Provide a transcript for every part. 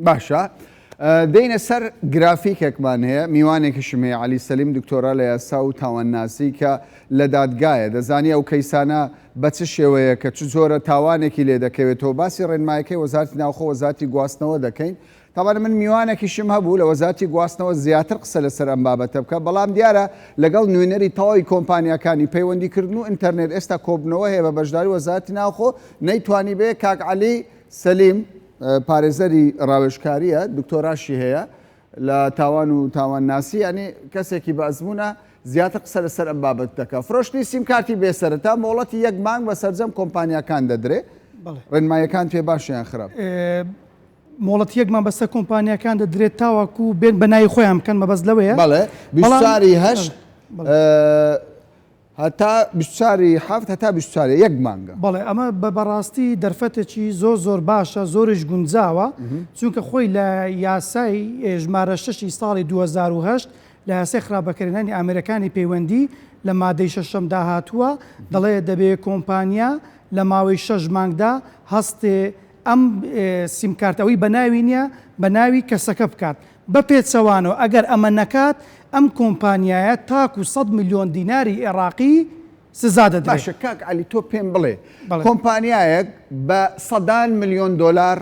باشە دێینە سەر گرافیکێکمان هەیە میوانێکیشم هەیە عەلی سەلیم دکتۆرا لە یاسا و تاوانناسی کە لە دادگایە دەزانی ئەو کەیسانە بە چ شێوەیەکە چ جۆرە تاوانێکی لێ دەکەوێتەوە باسی ڕێنمایەکەی وەزارەتی ناوخۆ وەزارەتی گواستنەوە دەکەین تاوانە من میوانێکیشم هەبوو لە وەزارەتی گواستنەوە زیاتر قسە لەسەر ئەم بابەتە بکە بەڵام دیارە لەگەڵ نوێنەری تەواوی کۆمپانیاکانی پەیوەندیکردن و ئینتەرنێت ئێستا کۆبنەوە هەیە بە بەشداری وەزارەتی ناوخۆ نەیتوانی بێ کاک عەلی سەلیم پارێزەری ڕاوێژکارییە، دکتۆراشی هەیە لە تاوان و تاوانناسی، یانی کەسێکی بە ئەزموونە، زیاتر قسە لەسەر ئەم بابەتە دەکات. فرۆشتنی سیم کارتی بێ سەرەتا مۆڵەتی یەک مانگ بە سەرجەم کۆمپانیاکان دەدرێ، ڕێنماییەکان پێ باشە یان خراپ؟ مۆڵەتی یەک مانگ بەسەر کۆمپانیاکان دەدرێت تاوەکو بێن بە ناوی خۆیان بکەن، مەبەست لەوەیە. بەڵێ، 24 ی هەشت هەتا 24 ی حەفت هەتا 24 ی یەک مانگە. بەڵێ ئەمە بە بەڕاستی دەرفەتێکی زۆر زۆر باشە زۆریش گونجاوە چونکە خۆی لە یاسای ژمارە شەشی ساڵی 2008 لە یاسای خراپ بەکارهێنانی ئامێرەکانی پەیوەندی لە مادەی شەشەمدا هاتووە دەڵێ دەبێ کۆمپانیا لە ماوەی شەش مانگدا هەستێ ئەم سیمکارتە ئەوەی بە ناوی نییە بە ناوی کەسەکە بکات بە پێچەوانەوە ئەگەر ئەمە نەکات، ئەم کۆمپانیایە تاکو 100 ملیۆن دیناری ئێڕاقی سزا دەدرێت. باشە کاک عەلی تۆ پێم بڵێ کۆمپانیایەک بە سەدان ملیۆن دۆلار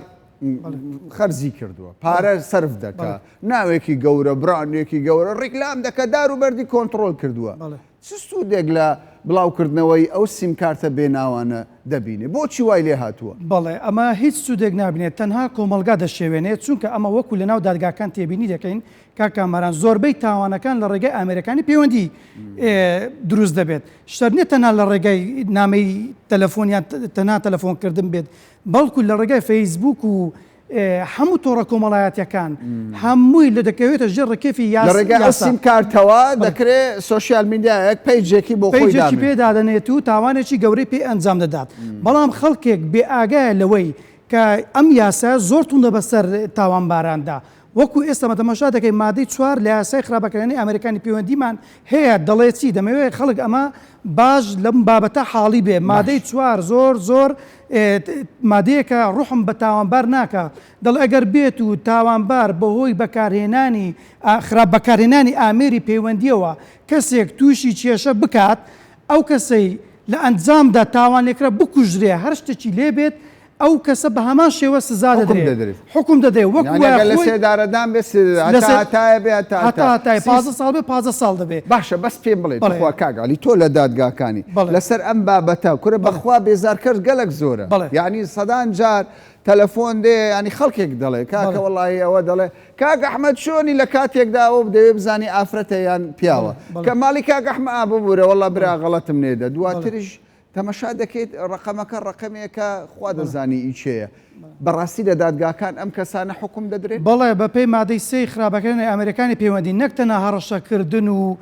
خەرجی کردووە پارە سەرف دەکا ناوێکی گەورە براندێکی گەورە ڕیکلام دەکە دار و بەردی کۆنتڕۆل کردووە چ سوودێک لە بڵاوکردنەوەی ئەو سیمکارتە بێ ناوانە دەبینێ؟ بۆچی وای لێ هاتووە؟ بەڵێ ئەمە هیچ سوودێک نابینێت تەنها کۆمەڵگا دەشێوێنێت چونکە ئەمە وەکو لەناو دادگاکان تێبینی دەکەین کاک کامەران زۆربەی تاوانەکان لە ڕێگای ئامێرەکانی پەیوەندی دروست دەبێت شەرت نیە تەنها لە ڕێگای نامەی تەلەفۆن یان تەنها تەلەفۆن کردن بێت بەڵکو لە ڕێگای فەیسبوک و هەموو تۆڕە کۆمەڵایەتیەکان هەمووی لە دەکەوێتە ژێر ڕکێفی لە ڕێگای ئەو سیم کارتەوە دەکرێ سۆشیال میدیایەک پەیجێکی بۆ خۆی پەیجێکی پێ دادەنێت و تاوانێکی گەورەی پێ ئەنجام دەدات بەڵام خەڵکێک بێ ئاگایە لەوەی کە ئەم یاسایە زۆر توندە بەسەر تاوانباراندا وەکو ئێستا مە تەماشا دەکەین مادەی چوار لە یاسای خراپەکردنی ئامێرەکانی پەیوەندیمان هەیە دەڵێ چی دەمەوێت خەڵک ئەمە باش لەم بابەتە حاڵی بێ مادەی چوار زۆر زۆر مادەیەکە ڕوحم بە تاوانبار ناکا دەڵێ ئەگەر بێت و تاوانبار بەهۆی بەکارهێنانی خراپ بەکارهێنانی ئامێری پەیوەندیەوە کەسێک تووشی کێشە بکات ئەو کەسەی لە ئەنجامدا تاوانلێکرا بکوژرێ هەر شتێکی لێ بێت ئەو کەسە بە هەمان شێوە سزا دەدرێت، حوکم دەدرێت، وەک یانی ئەگەر لە سێدارەدان بێت هەتا هەتایە بێ هەتا هەتا هەتایە 15 ساڵ بێ 15 ساڵ دەبێ. باشە بەس پێم بڵێ توخوا کاک عەلی تۆ لە دادگاکانی لەسەر ئەم بابەتە کورە بەخوا بێزارکەر گەلەک زۆرە یانی سەدان جار تەلەفۆن دێ یانی خەڵکێک دەڵێ کاکە وەڵاهی ئەوە دەڵێ کاک ئەحمەد چۆنی لە کاتێکدا ئەوە دەوێ بزانی ئافرەتە یان پیاوە کە ماڵی کاک ئەحمە ئا ببورە وەڵا برا غەڵەتم نێدە دواتریش تەمەشا دەکەیت ڕەقەمەکە ڕەقەمێکە خوا دەزانی ئی کێیە. بەڕاستی لە دادگاکان ئەم کەسانە حوکم دەدرێن؟ بەڵێ، بەپێی مادەی سێی خراپەکردنی ئامێرەکانی پەیوەندی نەک تەنها هەڕەشەکردن و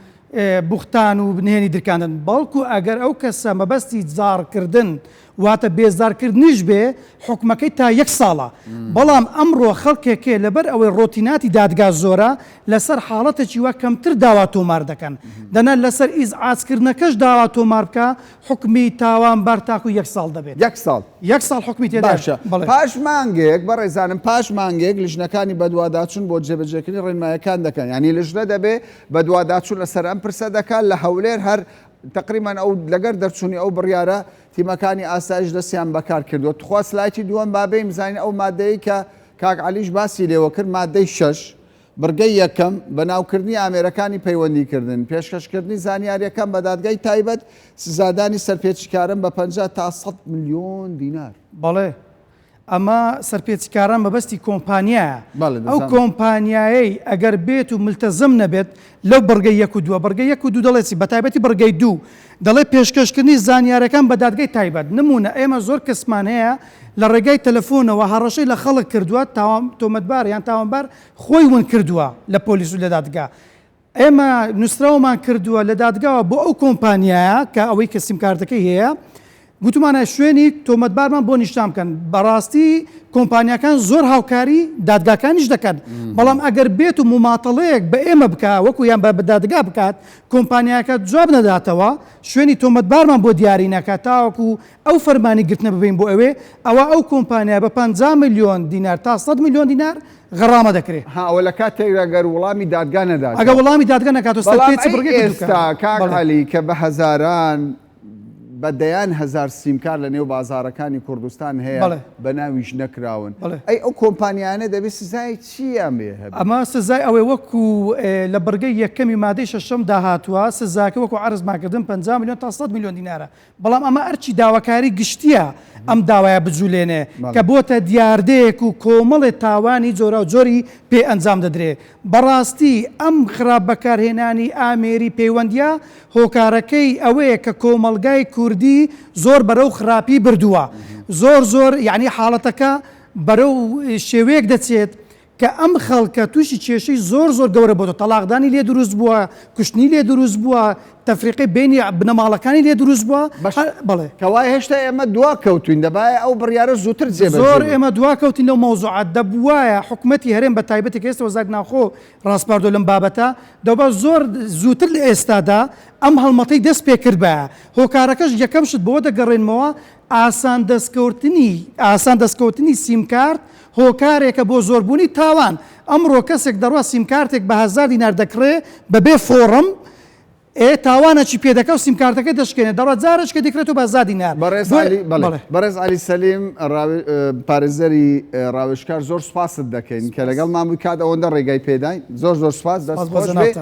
بوختان و نهێنی درکاندن، بەڵکو ئەگەر ئەو کەسە مەبەستی جاڕکردن واتە بێزارکردنیش بێ حوکمەکەی تا یەک ساڵە. بەڵام ئەمڕۆ خەڵکێک هەیە لەبەر ئەوەی ڕۆتیناتی دادگا زۆرە لەسەر حاڵەتێکی وا کەمتر داوا تۆمار دەکەن دەنا لەسەر ئیزعاجکردنەکەش داوا تۆمار بکا حوکمی تاوانبار تاکو یەک ساڵ دەبێت. یەک ساڵ؟ یەک ساڵ حوکمی تێدا باشە بەڵێ. پاش مانگێک بەڕێزانم پاش مانگێک لیژنەکانی بەدواداچوون بۆ جێبەجێکردنی ڕێنمایەکان دەکەن یانی لیژنە دەبێ بەدواداچوون لەسەر ئەم پرسە دەکات لە هەولێر هەر تەقریبەن ئەو لەگەر دەرچوونی ئەو بڕیارە تیمەکانی ئاسایش دەستیان بەکار کردووە تخوا سلایتی دووەم با بێین بزانین ئەو مادەیەی کە کاک عەلیش باسی لێوە کرد مادەی شەش بڕگەی یەکەم، بەناوکردنی ئامێرەکانی پەیوەندیکردن، پێشکەشکردنی زانیارییەکان بە دادگای تایبەت، سزادانی سەرپێچیکاران بە 50 تا 100 ملیۆن دینار. بەڵێ ئەمە سەرپێچیکاران مەبەستی کۆمپانیایە، ئەو کۆمپانیایەی ئەگەر بێت و ملتەزم نەبێت لەو بڕگەی یەک و دووە، بڕگەی یەک و دوو دەڵێت چی؟ بەتایبەتی بڕگەی دوو دەڵێت پێشکەشکردنی زانیارییەکان بە دادگای تایبەت، نموونە ئێمە زۆر کەسمان هەیە لە ڕێگای تەلەفۆنەوە هەڕەشەی لە خەڵک کردووە، تۆمەتبار یان تاوانبار خۆی ون کردووە لە پۆلیس و لە دادگا. ئێمە نووسراومان کردووە لە دادگاوە بۆ ئەو کۆمپانیایە کە ئەوەی کە سیمکارتەکەی هەیە. گوتومانە شوێنی تۆمەتبارمان بۆ نیشان بکەن، بەڕاستی کۆمپانیاکان زۆر هاوکاری دادگاکانیش دەکەن، بەڵام ئەگەر بێت و موماتەڵەیەک بە ئێمە بکا وەکو یان بە دادگا بکات کۆمپانیاکە جواب نەداتەوە شوێنی تۆمەتبارمان بۆ دیاری نەکات تاوەکو ئەو فەرمانی گرتنە ببەین بۆ ئەوێ ئەوا ئەو کۆمپانیا بە 50 ملیۆن دینار تا 100 ملیۆن دینار غەڕامە دەکرێ. ها ئەوە لە کاتێکدا گەر وڵامی دادگا نەداتەوە. ئەگەر وڵامی دادگا نەکاتەوە بەڵام سەرپێچی ئەی بڕگەی کردووکە. ئێستا کاک بەڵێ. عەلی کە بە هەزاران بە دەیان هەزار سیمکارت لە نێو بازاڕەکانی کوردستان هەیە بەڵێ. بە ناویش نەکراون بەڵێ. ئەی ئەو کۆمپانیایانە دەبێ سزای چییان بێ هەبێ؟ ئەمە سزای ئەوەی وەکو لە بڕگەی یەکەمی مادەی شەشەم دا هاتووە سزاکە وەکو عەرزمان کردن 50 ملیۆن تا 100 ملیۆن دینارە بەڵام ئەمە ئەرکی داواکاری گشتییە ئەم داوایە بجولێنێ کە بۆتە دیاردەیەک و کۆمەڵێ تاوانی جۆراوجۆری پێ ئەنجام دەدرێ. بەڕاستی ئەم خراپ بەکارهێنانی ئامێری پەیوەندییە هۆکارەکەی ئەوەیە کە کۆمەڵگای کوردی زۆر بەرەو خراپی بردووە. زۆر زۆر یەعنی حاڵەتەکە بەرەو شێوەیەک دەچێت کە ئەم خەڵکە تووشی کێشەی زۆر زۆر گەورە بۆتەوە، تەڵاقدانی لێ دروست بووە، کوشتنی لێ دروست بووە، تەفریقەی بەینی بنەماڵەکانی لێ دروست بووە، باشە بەڵێ. کەوایە هێشتا ئێمە دوا کەوتوین دەبایە ئەو بڕیارە زووتر جێبەجێ زۆر بکرێت. ئێمە دوا کەوتین لەو مەوزوعە، دەبوایە حکومەتی هەرێم بە تایبەتی کە ئێستا وەزارەتی ناوخۆ ڕاسپاردووە لەم بابەتە، دەبا زۆر زووتر لە ئێستادا ئەم هەڵمەتەی دەست پێ کردبایە، هۆکارەکەش یەکەم شت بەوە دەگەڕێنمەوە ئاسان دەستکەوتنی ئاسان دەستکەوتنی سیمکارت هۆکارێکە بۆ زۆربوونی تاوان، ئەمڕۆ کەسێک دەڕوا سیمکارتێک بە هەزار دینار دەکڕێ بەبێ فۆڕم، ئێ تاوانەکی پێ دەکا و سیمکارتەکەی دەشکێنێ دەڕوا جارێکە دەیکڕێتەوە بە هەزار دینار. بەڕێز بۆیە عەلی بەڵێ بەڵێ. بەڕێز عەلی سەلیم ڕاوێ پارێزەری ڕاوێژکار زۆر سوپاست دەکەین کە سوپاس. لەگەڵمان بووی کات ئەوەندە ڕێگای پێداین زۆر زۆر سوپاس دەست سوپاس بۆ خۆش بێ. جەنابتان.